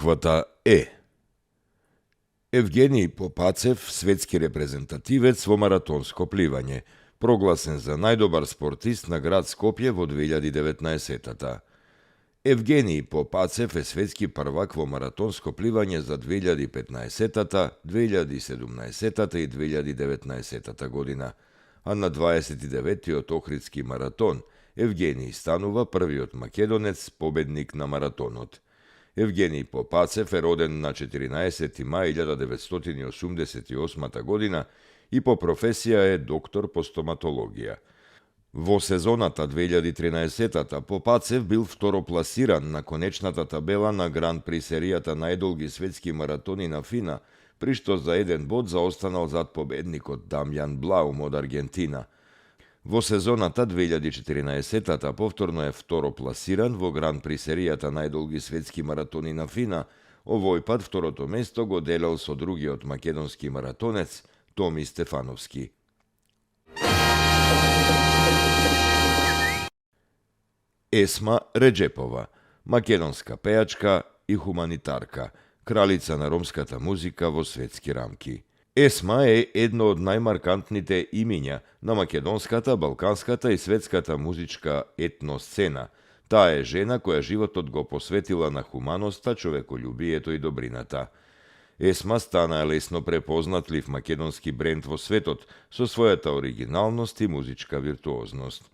Буквата Е. Евгений Попацев, светски репрезентативец во маратонско пливање, прогласен за најдобар спортист на град Скопје во 2019-та. Евгений Попацев е светски првак во маратонско пливање за 2015-та, 2017-та и 2019-та година, а на 29-тиот Охридски маратон Евгений станува првиот македонец победник на маратонот. Евгений Попацев е роден на 14. мај 1988 година и по професија е доктор по стоматологија. Во сезоната 2013-та Попацев бил второпласиран на конечната табела на Гран При серијата најдолги светски маратони на FINA, при што за еден бод заостанал зад победникот Дамјан Блаум од Аргентина. Во сезоната 2014-та повторно е второпласиран во Гран При серијата најдолги светски маратони на FINA. Овој пат второто место го делел со другиот македонски маратонец Томи Стефановски. Есма Реџепова, македонска пејачка и хуманитарка, кралица на ромската музика во светски рамки. Есма е едно од најмаркантните имиња на македонската, балканската и светската музичка етносцена. Таа е жена која животот го посветила на хуманоста, човеколюбието и добрината. Есма стана лесно препознатлив македонски бренд во светот со својата оригиналност и музичка виртуозност.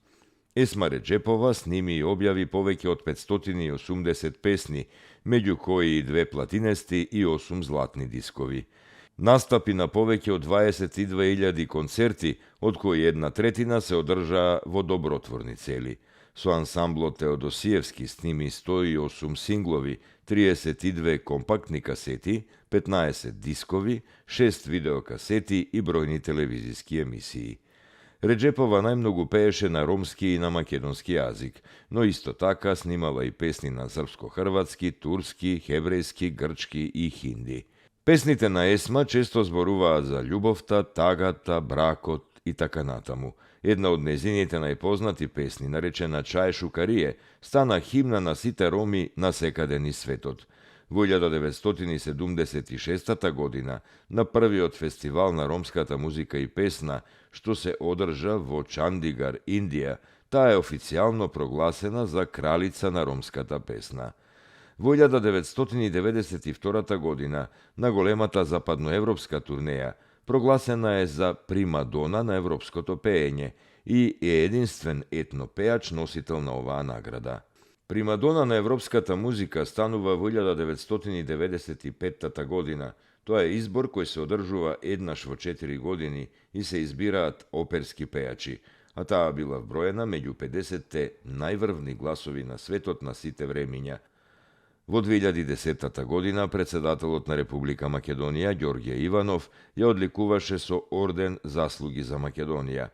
Есма Реџепова сними и објави повеќе од 580 песни, меѓу кои и 2 платинести и 8 златни дискови. Настапи на повеќе од 22.000 концерти, од кои 1/3 се одржаа во добротворни цели. Со ансамблот Теодосиевски сними 108 синглови, 32 компактни касети, 15 дискови, 6 видеокасети и бројни телевизиски емисии. Реџепова најмногу пееше на ромски и на македонски јазик, но исто така снимала и песни на српско-хрватски, турски, хеврејски, грчки и хинди. Песните на Есма често зборуваат за љубовта, тагата, бракот и така натаму. Една од незините најпознати песни, наречена Чај Шукарие, стана химна на сите роми на секаде низ светот. Во 1976 година, на првиот фестивал на ромската музика и песна, што се одржа во Чандигар, Индија, таа е официјално прогласена за кралица на ромската песна. Во 1992 година, на големата западноевропска турнеја, прогласена е за примадона на европското пеење и е единствен етнопејач носител на оваа награда. Примадона на европската музика станува во 1995 година. Тоа е избор кој се одржува еднаш во 4 години и се избираат оперски пејачи, а таа била вброена меѓу 50-те најврвни гласови на светот на сите времиња. Во 2010 година председателот на Република Македонија Ѓорѓе Иванов ја одликуваше со орден Заслуги за Македонија.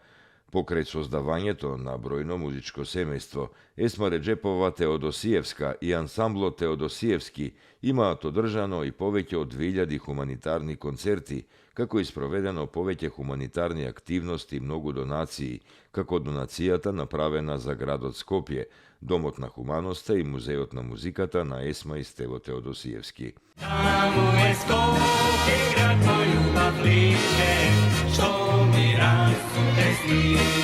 Покрај создавањето на бројно музичко семејство, Есма Реџепова Теодосиевска и ансамблот Теодосиевски имаат одржано и повеќе од 2000 хуманитарни концерти, како и спроведено повеќе хуманитарни активности и многу донации, како донацијата направена за градот Скопје, Домот на хуманоста и Музеот на музиката на Есма и Стево Теодосиевски. Таму е Скопје, град мој љубав лише, што ми расте сни.